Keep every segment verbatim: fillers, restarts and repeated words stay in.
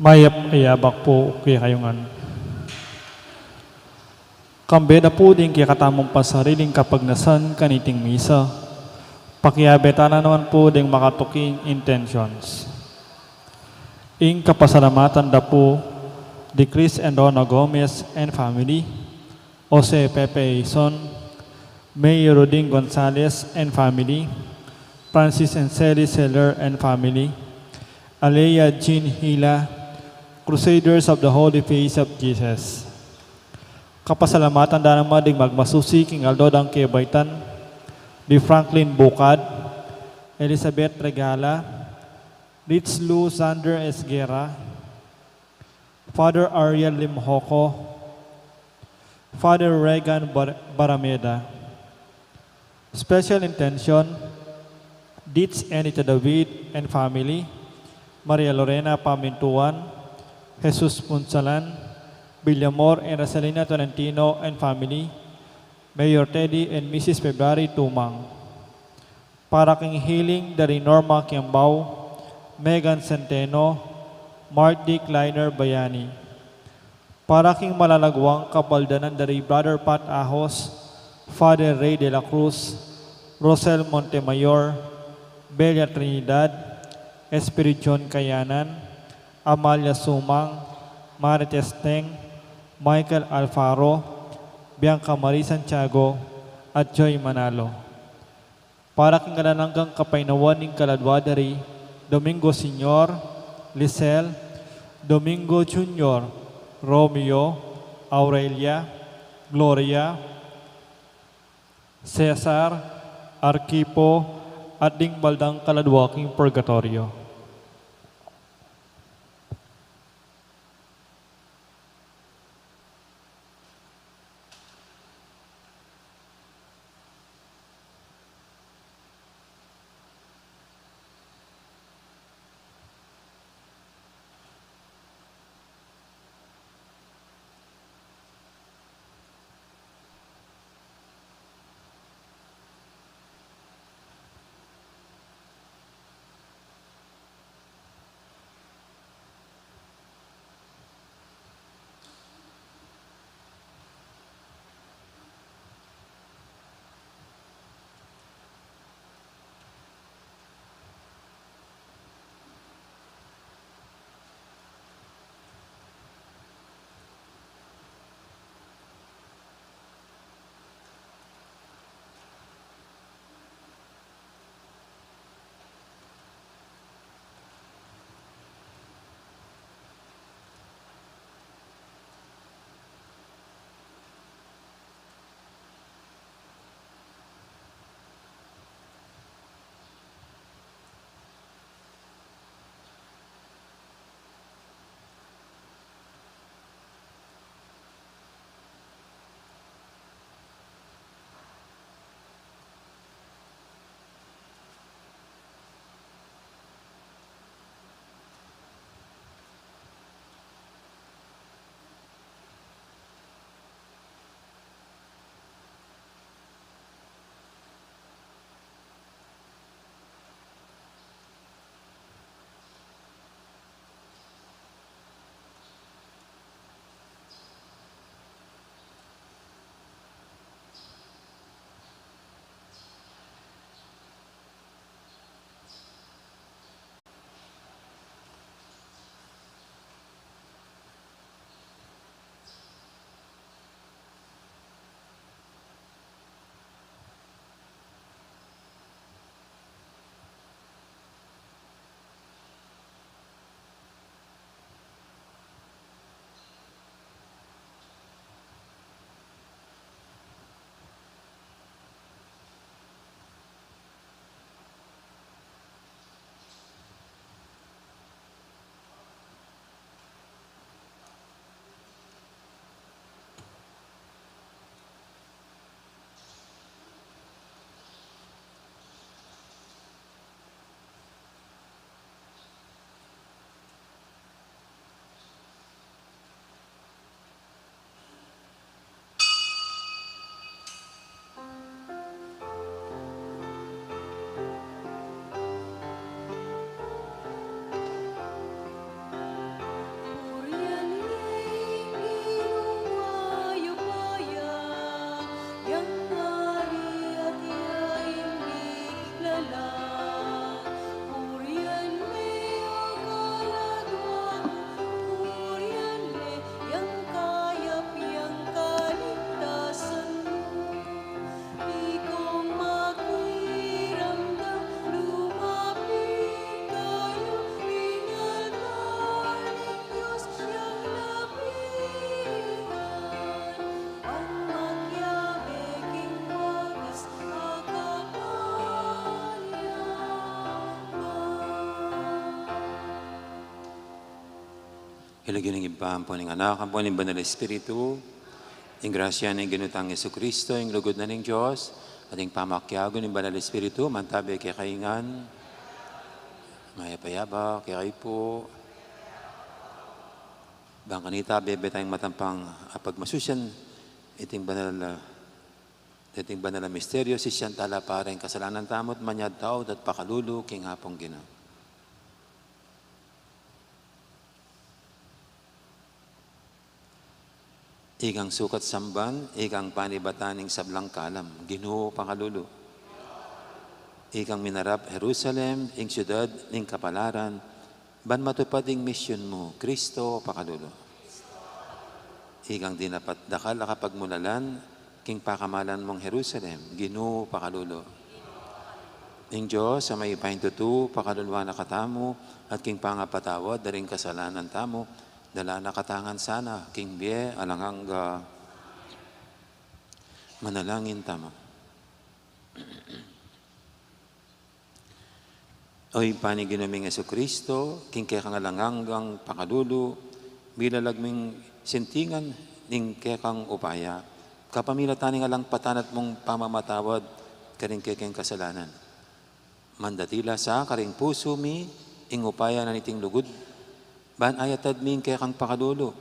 Mayap a yabak pu kekayu ngan. Kambe da pu ding kekatamung pansariling kapagnasan kaniting misa, pakiabe tana naman pu ding makatuking intentions. Ing kapasalamatan da pu di Chris and Rona Gomez and family, Jose Pepe Ison, May Rodin Gonzalez and family, Francis and Sally Seller and family, Alea Jean Hila, Crusaders of the Holy Face of Jesus. Kapasalamatan da naman ding magmasusi king aldo dang kebaitan, di Franklin Bucad, Elizabeth Regala, Rich Lou Sander Esguerra, Father Ariel Limhoco, Father Regan Bar-, Barameda. Special intention, Ditz Enita David and family, Maria Lorena Pamintuan, Jesus Punsalan, Villamor and Rosalina Tolentino and family, Mayor Teddy and Missus February Tumang. Para king healing dari Norma Kiambao, Megan Centeno, Mark D. Kleiner Bayani. Para king malalaguang kapaldanan dari Brother Pat Ahos, Father Ray de la Cruz, Rosel Montemayor, Belia Trinidad, Espiridion Kayanan, Amalia Sumang, Marites Teng, Michael Alfaro, Bianca Marie Santiago, at Joy Manalo. Para king alang anggang kapaynawan ning kaladwa dari Domingo Senior, Lisel, Domingo Junior, Romeo, Aurelia, Gloria, Cesar, Arquipo, at ding baldang kaladwa king purgatoryo. King lagyu ning Ibpa, ampo ning Anak, ampo ning Banal Espiritu. Ing grasya ning Ginu tang Jesucristo, ing lugud na ning Dios, at ing pamakiabe ning Banal Espiritu, mantabe kekayu ngan. Mayap a abak kekayu pu. Bang kanita, bebe tayang matampang a pagmasusian iting banal, iting banal a misteryo, sisian tala para ing kasalanan tamu at manyawad tau at pakalulu king Apung Ginu. Ikang sukat samban, ikang panibatan ning sablang kalam, Ginu pakalulu. Ikang minarap Jerusalem, ing siudad ning kapalaran, ban matupad ing misyun mu, Kristo pakalulu. Ikang dinapat dakal a kapagmulalan, king pakamalan mung Jerusalem, Ginu pakalulu. Ing Dios a mayupayang tutu, pakaluluan na katamu, at king pangapatawad da ring kasalanan tamu, dala na katamu ngan sana king bie alang angga. Manalangin tamu. O Ibpa ning Ginu ming Jesucristo, king kekang alang anggang pakalulu, milalag ming sintingan ning kekang upaya, kapamilatan ning alang patanat mung pamamatawad karing kekeng kasalanan. Mandatila sa karing pusu mi ing upaya na niting lugud, ban ayatad mi ing kekang pakalulu,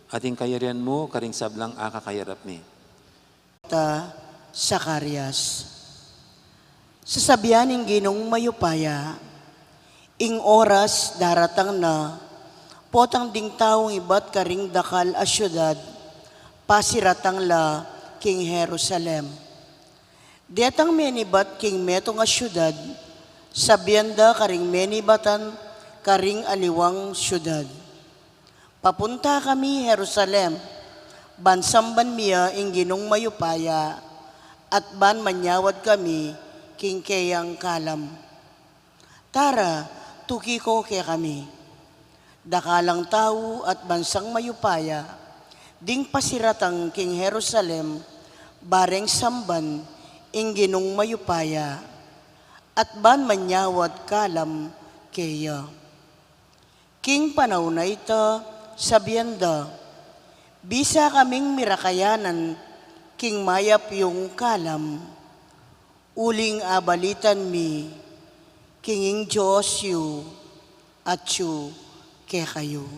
at ing kayarian mu karing sablang akakayarap mi. Ta Zacarias. Sasabian ning Ginung mayupaya, ing oras daratang na, potang ding taung ibat karing dakal a siudad, pasiratang la king Jerusalem. Detang menibat king metung a siudad, sabian da karing menibatan karing aliwang siudad, "Papunta kami Jerusalem, ban samban mi ya ing Ginung mayupaya, at ban manyawad kami king keyang kalam. Tara, tuki ko kekami." Dakalang tau at bansang mayupaya ding pasiratang king Jerusalem, bareng samban ing Ginung mayupaya, at ban manyawad kalam keya. King panaun a ita, sabian da, "Bisa kaming mirakayanan king mayap yung kalam, uling abalitan mi king ing Dios yu atyu kekayu."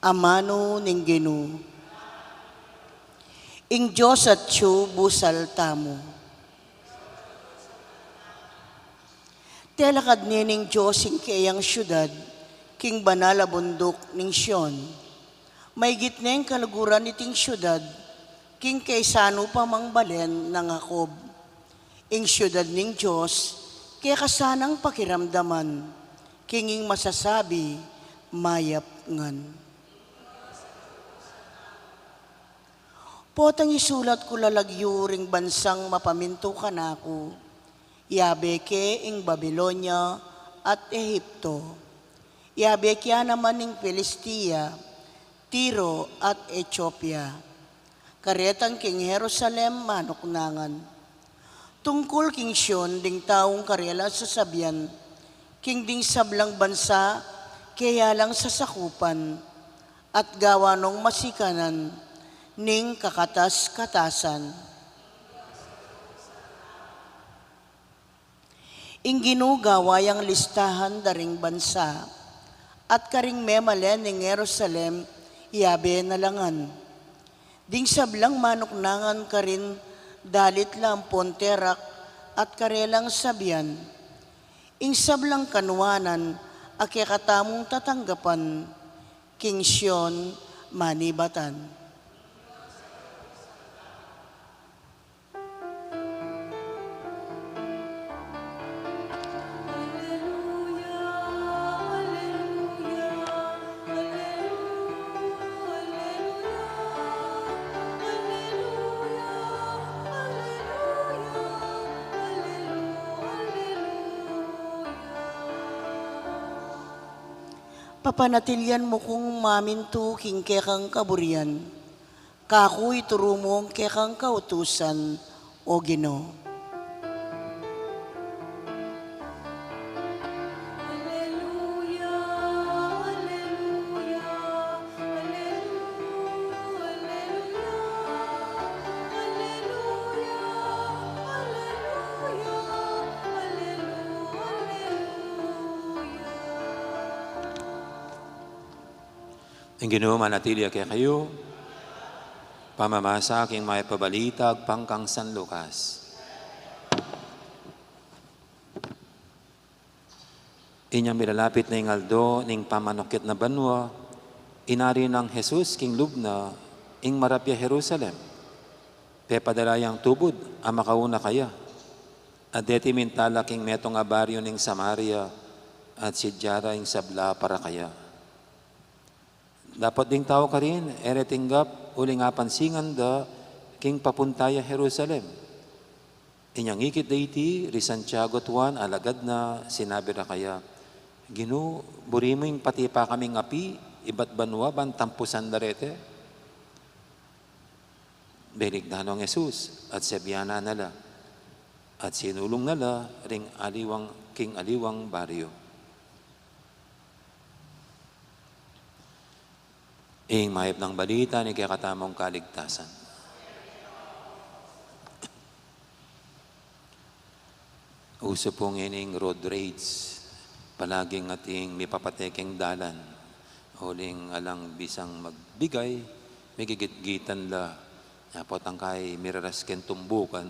Amanu ning Ginu. Ing Dios atyu busal tamu. Telakad ne ning Dios ing keyang siudad king banal a bunduk ning Sion. Maigit neng kaluguran iting siudad king kaysa nu pa mang balen nang Jacob. Ing siudad ning Dios, keka sanang pakiramdaman, king ing masasabi, mayap ngan. Potang isulat ku la lagyu ring bansang mapamintu kanaku, yabe ke ing Babilonia at Ehipto, yabe ke ya naman ing Filistia, Tiro at Etiopia. Karetang king Jerusalem manuknangan. Tungkul king Sion ding taung karela sasabian, king ding sablang bansa keya lang sasakupan, at gawa nong masikanan ning kakatas-katasan. Ing Ginu gawa yang listahan da ring bansa, at karing memalen ning Jerusalem, yabe na la ngan. Ding sablang manuknangan karin dalit la ampon terak, at karelang sabian, ing sablang kanuanan a kekatamung tatanggapan, king Sion manibatan. Papanatilian mu kung mamintu king kekang kaburian. Kaku ituru mu ing kekang kautusan, O Ginu. Ing Ginu manatili ya kekayu. Pamamasa king Mayap a Balita agpang kang San Lucas. Inyang milalapit na ing aldo ning pamanukyat na banua, inari nang Jesus king lub na ing marapyang Jerusalem. Pepadala yang tubud a makauna kaya. At deti mintala king metung a baryu ning Samaria, at sidya ra ing sabla para kaya. Dapot ding tau karin, e re tinggap uling apansingan da king papunta ya Jerusalem. Inyang ikit da iti, ri Santiago at Juan, alagad na sinabi ra kaya, "Ginu, buri mu ing pati pa kaming api ibat banua ban tampusan da rete?" Belikdan no nang Jesus, at siabianan na la, at sinulung na la ring aliwang, king aliwang baryu. Ing mayap nang balita ning kekatamung kaligtasan. Uso pu ngening road rage, palaging ating mipapate keng dalan. Uling alang bisang magbigay, migigit-gitan la. Nya potang kay miraras keng tumbukan,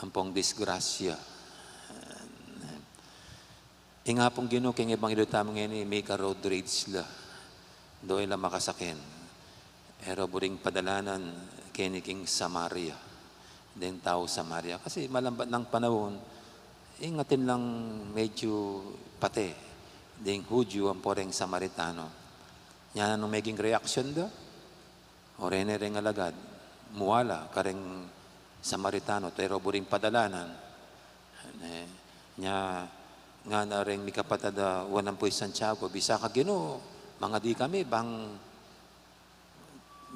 ampong disgrasya. Ing Apung Ginu keng ebanghelyo tamu ngeni, mika road rage la. Doy la makasaken. E ra buring padalanan keni king Samaria. Deng tau Samaria. Kasi malambat nang panaun, ing atin lang medyu pate deng Hudyu ampo reng Samaritano. Nya nanu meging reaksyon da? O rene reng alagad, muala kareng Samaritano, e ra buring padalanan. Ne, nya, ngana reng mikapatad a Juan ampo i Santiago, "Bisa ka, Ginu, mangadi kami bang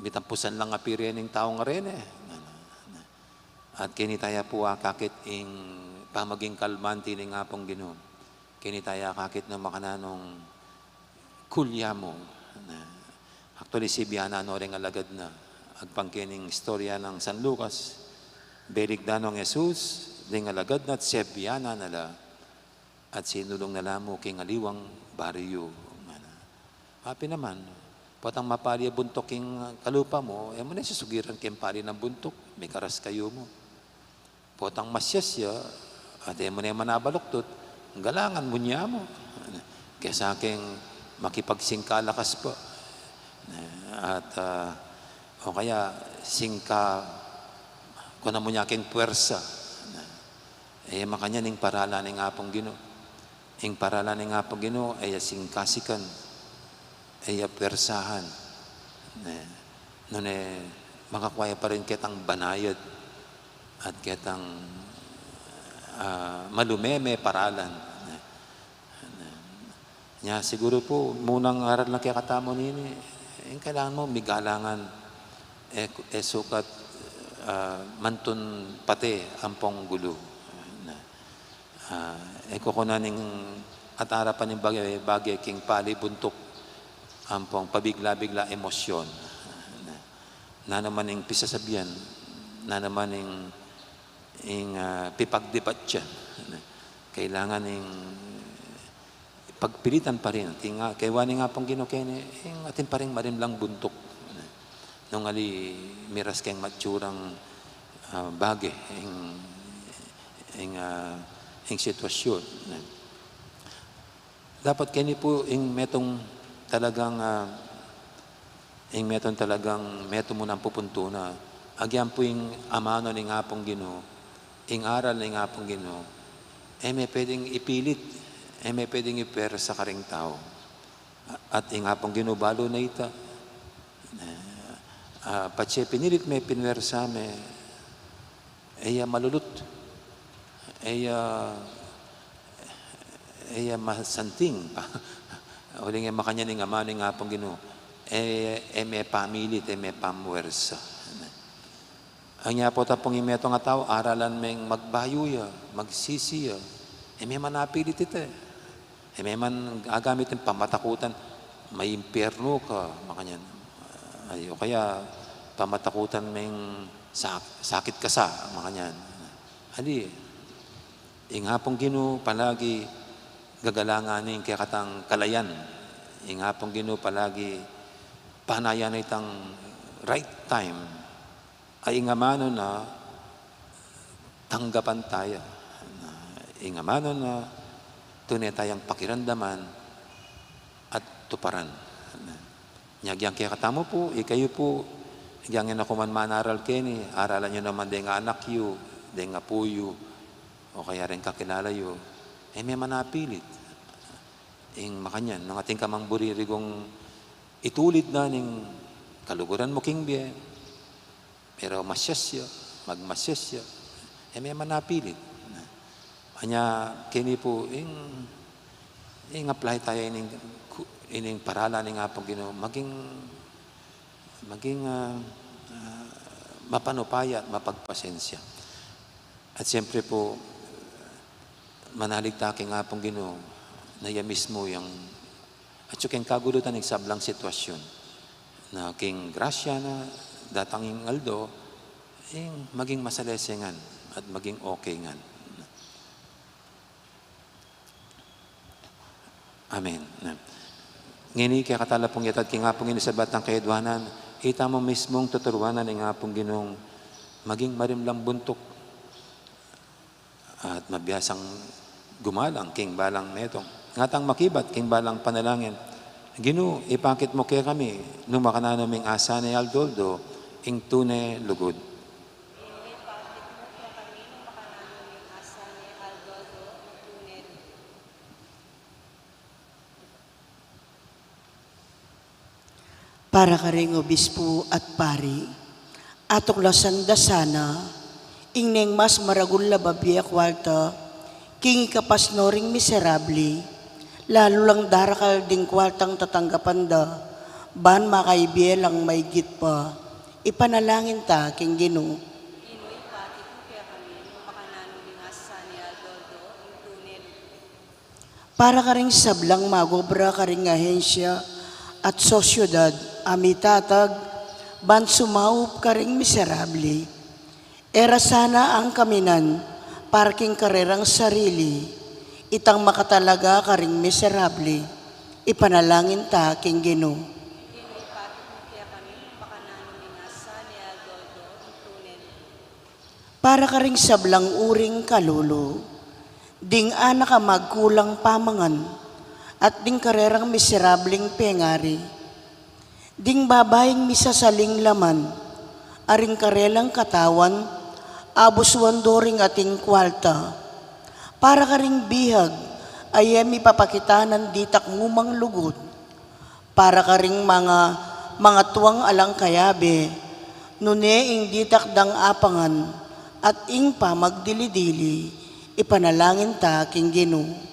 mitampusan lang api rening tau ngarene." At keni taya pu akakit ing pamaging kalmanti ning Apung Ginu. Keni taya akakit nung makananu nung kulya mu. Na, actually, siabianan no reng alagad na. Agpang kening istorya nang San Lucas, belikdan no nang Jesus ding alagad na at siabianan na la, at sinulung na la mu king aliwang baryu. Ngana, apin naman, potang mapali a buntuk king kalupa mu, e mu ne susugiran keng pali nang buntuk, mikaras kayu mu. Potang masias ya, at e mu ne manabaluktot, galangan mu ne mu. Kesa keng makipagsingka lakas pa. At, ah, o kaya, singka, kunan mu ne keng puwersa. E makanyan ing paralan ning Apung Ginu. Ing paralan ning Apung Ginu, e ya singkasikan, e ya puwersahan. Ne, nune makakua ya pa rin ketang banayad at ketang, ah, malumeme paralan. Ne, ne. Nya siguru pu, munang aral na kekatamu nini, ing kailangan mu, migalangan, e, e sukat, ah, mantun pate ampong gulu. Ne. Ah, e kukunan ning at arapan ning bage-bage king pali buntuk ampong pabigla-bigla emosyon. Nanu man ing pisasabian, nanu man ing, ing, ah, pipagdebatyan. Kailangan ing pagpilitan pa rin. Ati nga, kaywa ning Apung Ginu keni, ing atin pa ring marimlang buntuk. Nung ali miras keng matsurang, ah, bage, ing, ing, ah, ing sitwasyon. Dapat keni pu ing metung talagang, ah, ing metung talagang metung mu nang pupuntunan. Agyan pu ing amanu ning Apung Ginu, ing aral ning Apung Ginu, e me pwedeng ipilit, e me pwedeng ipuwersa karing tau. At ing Apung Ginu balu na ita. Ah, patse pinilit me, pinuwersa me, e ya malulut, e ya, e ya masanting. Uling e makanyan ing amanu ning Apung Ginu, e, e me pamilit, e me pamuwersa. Anya pu, tapung ing metung a tau, aralan meng magbayu ya, magsisi ya. E me man apilit ita, e. E me man agamit ing pamatakutan, maimpyernu ka, makanyan. Ay, o kaya, pamatakutan meng sak-, sakit ka sa, makanyan. Ali, ing Apung Ginu palagi gagalangan ing kekatang kalayan. Ing Apung Ginu palagi panayan na itang right time, ay ing amanu na tanggapan taya. Ing amanu na tune tayang pakiramdaman at tuparan. Nya, agyang kekatamu pu, ikayu pu, agyang e na kuman manaral keni, aralan yu naman deng anak yu, deng apu yu, o kaya deng kakilala yu, e me manapilit. Ing makanyan, nung atin ka mang buri rigong itulid na ning kaluguran mu king bie, pero masyas ya, magmasyas ya, e me manapilit. Anya, keni pu, ing, ing apply taya ining ku-, ining paralan ning Apung Ginu, maging, maging, ah, ah, mapanupaya at mapagpasensya. At siyempre pu, manalig ta king Apung Ginu, na iya mismu yang, at yung kagulutan ning sablang sitwasyon, na king grasya na datang ing aldo, ing maging masalese ngan at maging okay ngan. Amen. Ngeni, kekatala pung yatad king Apung Ginu ing sablang kayadwanan, ita mu mismung tuturuanan ing Apung Ginung maging marimlang buntuk at mabiasang gumalang king balang metung. Ngatang makibat king balang panalangin. Ginu, ipakit mu kekami, nung makananu ming asan e aldo-aldo, ing tune lugud. Para karing obispu at pari, atuklasan da sana ing neng mas maragul a babie a kualta king ikapasno ring miserabli, lalu lang darakal ding kualtang tatanggapan da ban makaibie lang maigit pa. Ipanalangin ta king Ginu. Ginu, ipakit mu kekami nung makananu ming asan e aldo-aldo, ing tune lugud. Para karing sablang mag-obra karing ahensya at sosyedad a mitatag ban sumaup karing miserabli. E ra sana angkaminan para king karerang sarili, itang makatalaga karing miserabli. Ipanalangin ta king Ginu. Para karing sablang uring kalulu, ding anak a magkulang pamangan, at ding karerang miserabling pengari, ding babaing misasaling laman, a ring karelang katawan, abusuan do ring ating kualta, para karing bihag, a e mipapakitanan ditak mu mang lugud, para karing manga, manga tuang alang kayabe, nune ing ditak dang apangan, at ing pamagdili-dili, ipanalangin ta king Ginu.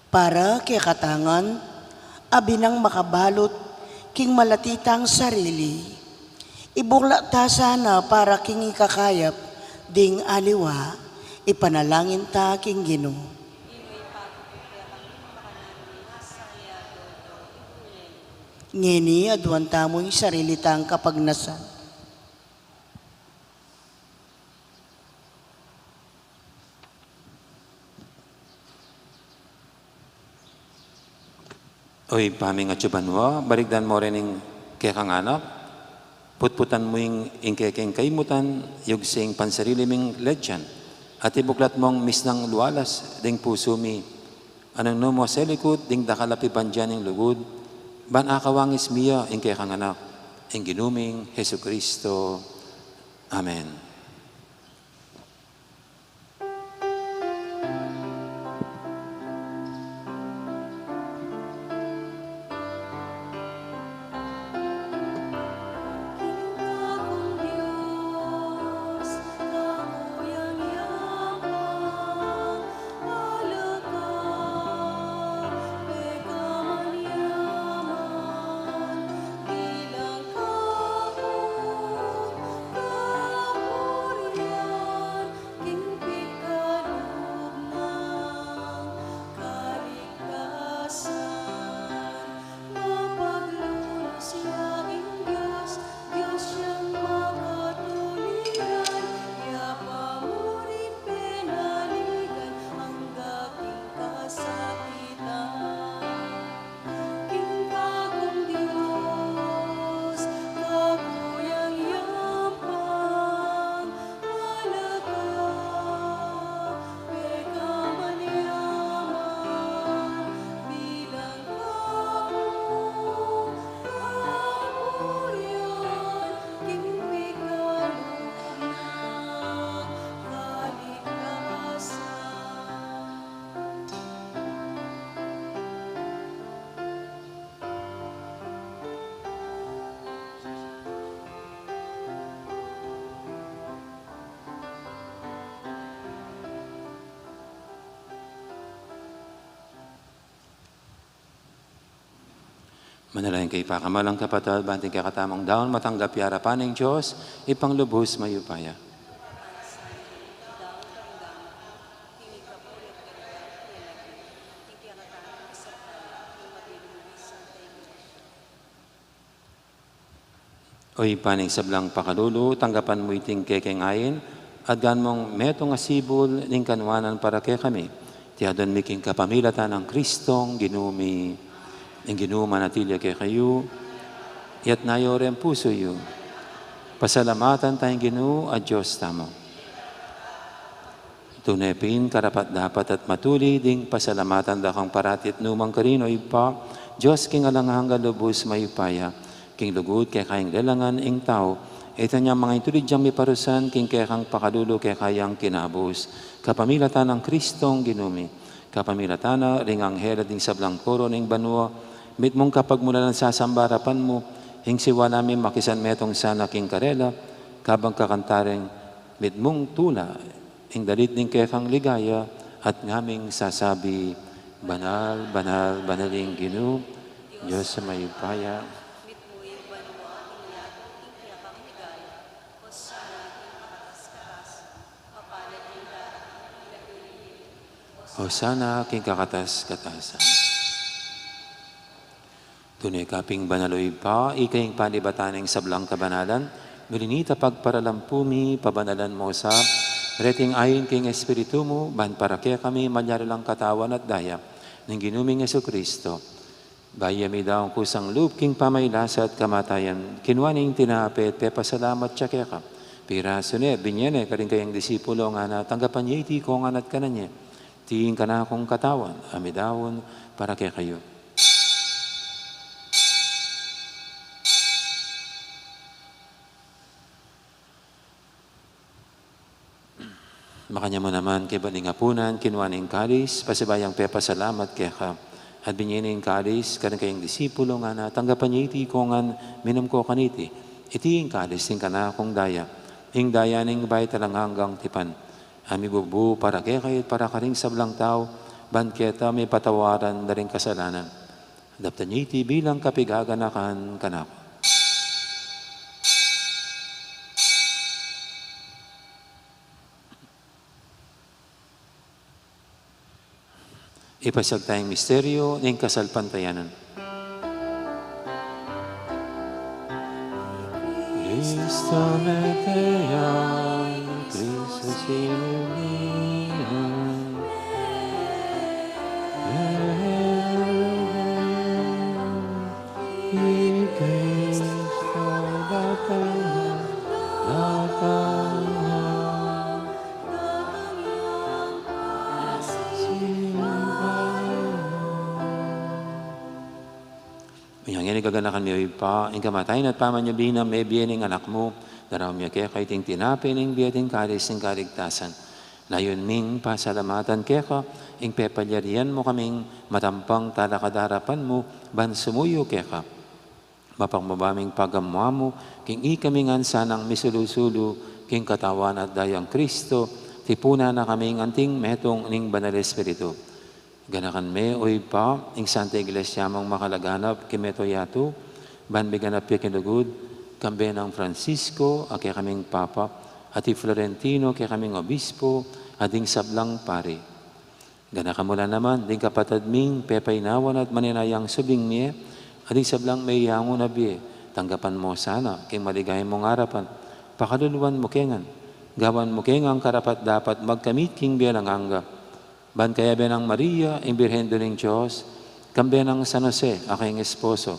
Para kekatang abinang makabalut king malati tang sarili, ibuklat ta sana para king ikakayap ding aliwa, ipanalangin ta king Ginu. Ngeni, aduan tamu ing sarili tang kapagnasan. O Ibpa mi, atsu banua, balikdan mo rin ing kekang anak, putputan mu ing, ing kekeng kaimutan, yugse ing pansarili ming letian, at ibuklat mong misnang lualas ding pusu mi, a nung nu mu selikut ding dakal a pibandian ning lugud, ban akawangis mi ya ing kekang anak, ing Ginu ming Jesucristo. Amen. Manalangin kayu pakamalan kung kapatad, ban ing kekatamung daun matanggap ya arapan ning Dios, Ibpang lubus mayupaya. O Ibpa ning sablang pakalulu, tanggapan mu iting kekeng ain, at gawan mung metung a sibul ning kanuanan para kekami. Iti adwan mi king kapamilatan nang Kristong Ginu mi. Ing Ginu manatili ya kekayu, iyatas yu reng pusu yu. Pasalamatan taya ing Ginu a Dios tamu. Tune pin karapat-dapat at matulid ing pasalamatan da kang parati at nu man karin, O Ibpa, Dios king alang angga, lubus mayupaya, king lugud keka ing lelangan ing tau, at inyang mangintulid yang miparusan king kekang pakalulu keka yang kinabus, kapamilatan nang Kristong Ginu mi. Kapamilatan na ring anghel at ding sablang koro ning banua, mitmung kapagmulalan sasamba arapan mu, ing siwala mi makisan metung sana king karela, kabang kakantaring mitmung tula ing dalit ning kekang ligaya, at ngaming sasabi, Banal, banal, banal ing Ginu, Dios a mayupaya. Hosana king kakatas-katasan. Tune ka pin banal, O Ibpa, ika ing panibatan ning sablang kabanalan, ngeni at pagparalampu mi, pabanalan mu sa reting ain king Espiritu mu, ban para kekami malyari lang katawan at daya ning Ginu ming Jesucristo. Bayu ya midaun kusang lub king pamagkasakit at kamatayan, kinua ne ing tinape, pepasalamat ya keka, pirasu ne, binie ne karing kayang disipulo, ngana, tanggapan ye iti kongan at kanan ye. Iti ing kanakung katawan a midaun para kekayu. Makanyan mu naman, kaybat ning apunan, kinua ne ing kalis, pasibayu yang pepasalamat keka, at binie ne ing kalis karing kayang disipulo, ngana, tanggapan ye iti kongan, minum ko kaniti. Iti ing kalis ning kanakung daya, ing daya ning bayu at alang anggang tipan, a mibubu para kekayu at para karing sablang tau, ban keta mipatawaran da ring kasalanan. Daptan ye iti bilang kapaganakan kanaku. Ipasiag taya ing misteryu ning kasalpantayanan. Cristo mete ya, Cristo sinublian. Cristo datang na, datang na. Inyang ini gaganakan mi, O Ibpa, ing kamatayan at pamanyubli nang mebie ning Anak mu, daraun mi keka iting tinape ning bie at ing kalis ning kaligtasan. Layun ming pasalamatan keka ing pepalyarian mu kaming matampang talakad arapan mu ban sumuyu keka. Mapagmabaming pagamu-amu king ikami ngan sanang misulu-sulu king katawan at dayang Cristo, tipunan na kaming anting metung ning Banal Espiritu. Ganakan me, O Ibpa, ing Santa Iglesia mung makalaganap king mabilug a yatu, ban miganap ya king lugud, kambe nang Francisco a kekaming Papa, at i Florentino a kekaming Obispo, at ding sablang pari. Ganakan mu la naman ding kapatad ming pepainawan at maninayang subling mie, at ding sablang meyangu na bie, tanggapan mu sana king maligaya mung arapan, pakaluluan mu ke ngan, gawan mu ke ngan karapat-dapat magkamit king bie alang angga. Ban kayabe nang Maria, ing Birhen Indu ning Dios, kambe nang San Jose a kayang esposo,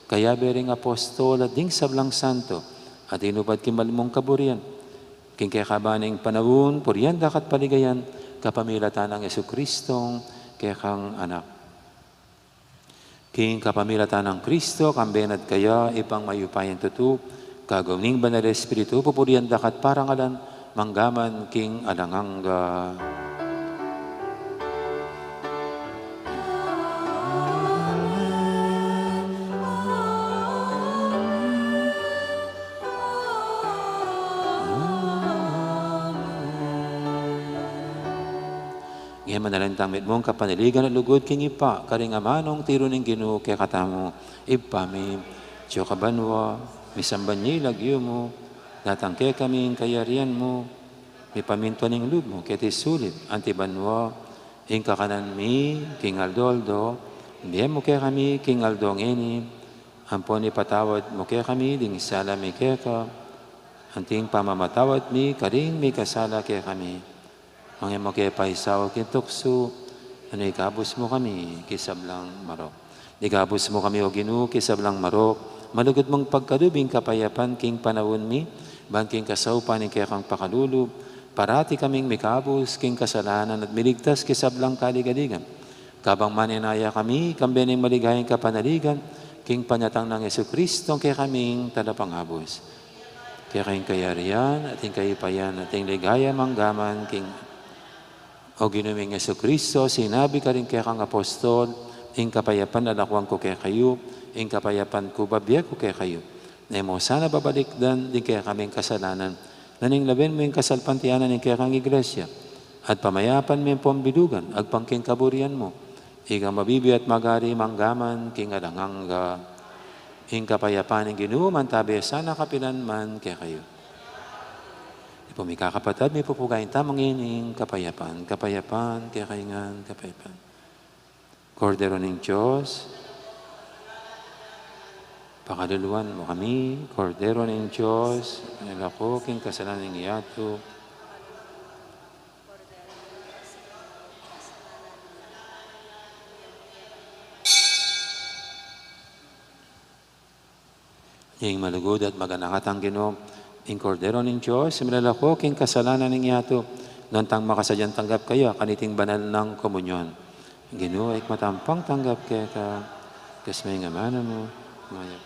kayabe ring apostol at ding sablang santo a tinupad king mal mung kaburian, king kekaban ning panaun, purian da ka at paligayan, kapamilatan nang Jesucristong kekang Anak. King kapamilatan nang Cristo, kambe na at kaya, Ibpang mayupayang tutu, kagum ning Banal Espiritu, pupurian da ka at parangalan, mangga man king alang angga. Ing manalangin tang mitmung kapanaligan at lugud king Ibpa, karing amanung tiru ning Ginu kekatamu. Ibpa mi, atsu ka banua, misamban ya ing lagyu mu, datang kekami ing kayarian mu, mipamintuan ing lub mu keti sulip anti banua. Ing kakanan mi king aldo-aldo, ibie mu kekami king aldo ngeni, ampon ipatawad mu kekami ding sala mi keka, anti ing pamamatawad mi karing mikasala kekami. Manga e mu ke paisaul king tuksu, nune ikabus mu kami king sablang marok. Ikabus mu kami, O Ginu, king sablang marok, malugud mung pagkalub ing kapayapan king panaun mi, ban king kasaupan ning kekang pakalulu, parati kaming mikabus king kasalanan at miligtas king sablang kaligaligan. Kabang manenaya kami, kambe ning maligayang kapanaligan, king panyatang nang Jesucristo, kekaming Talapangabus. Keka ing kayarian, at ing kaipayan, at ing ligaya mangga man king O Ginu ming Jesucristo, sinabi karing kekang apostol, ing kapayapan lalakwan ku kekayu, ing kapayapan ku babie ku kekayu. E mu sana babalikdan ding kekaming kasalanan, nune lawen mu ing kasalpantayanan ning kekang Iglesia, at pamayapan me ampon bilugan agpang king kaburian mu, ikang mabibie at magari mangga man king alang angga. Ing kapayapan ning Ginu mantabe sana kapilan man kekayu. Ipu mi kakapatad, mipupugay tamu ngening kapayapan, kapayapan kekayu ngan, kapayapan. Kordero ning Dios, pakaluluan mu kami. Kordero ning Dios, milako king kasalanan ning yatu. Ing malugud at maganakang Ginu, ing Kordero ning Dios, milalako king kasalanan ning yatu, nuan tang makasadyang tanggap kaya kaniting banal nang komunyon. Ginu, ikmat ampong tanggap keka, kasmay ing amanu mu, mayap.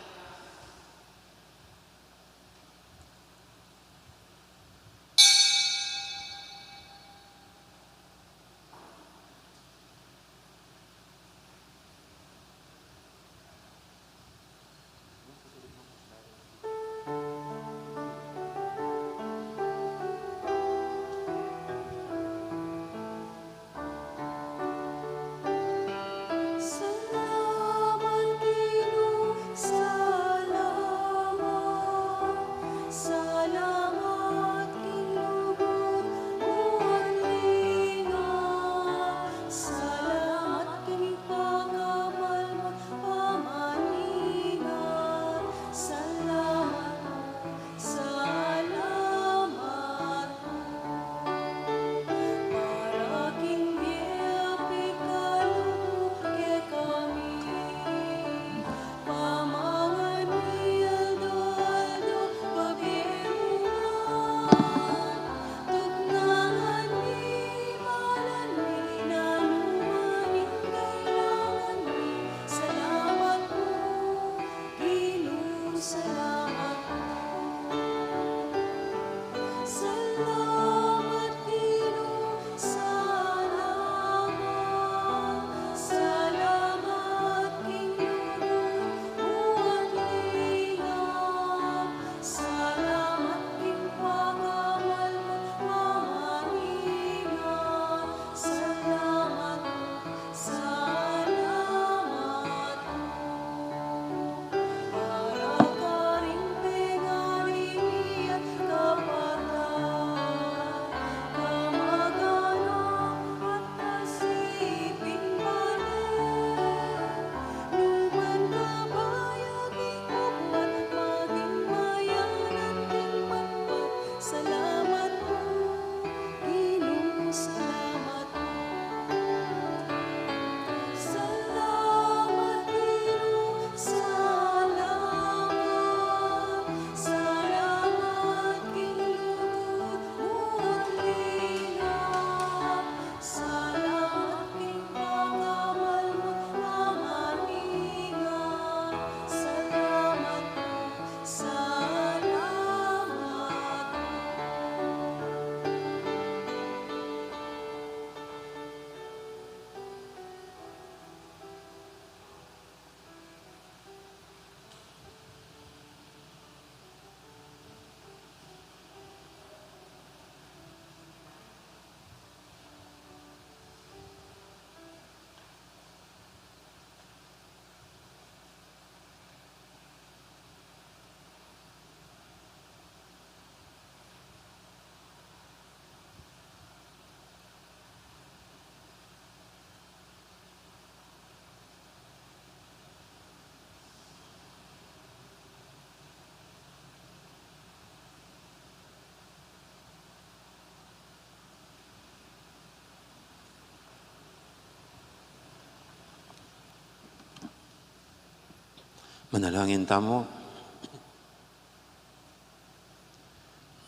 Manalangin tamu.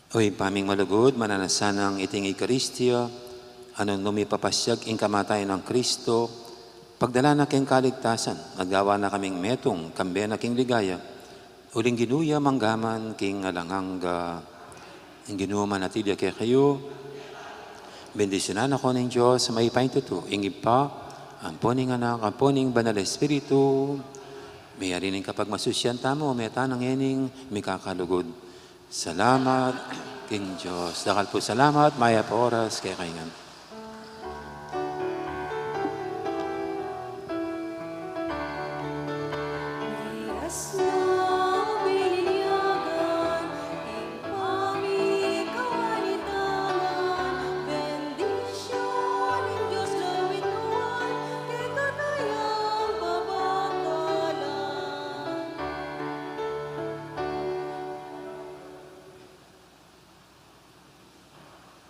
O Ibpa ming malugud, mananasanang iting Eukaristia, a nung nu mipapasyag ing kamatayan nang Kristo, pagdala na king kaligtasan, at gawa na kaming metung, kambe na king ligaya, uling Ginu ya mangga man king alang angga. Ing Ginu manatili ya kekayu. Bendisyunan na kayu ning Dios, mayupayang tutu, ing Ibpa, ampo ning Anak, ampo ning Banal Espiritu. Meyari ning kapagmasusyan tamu, meta na ngening mikakalugud. Salamat king Dios. Dakal pu salamat, mayap a oras kekayu ngan.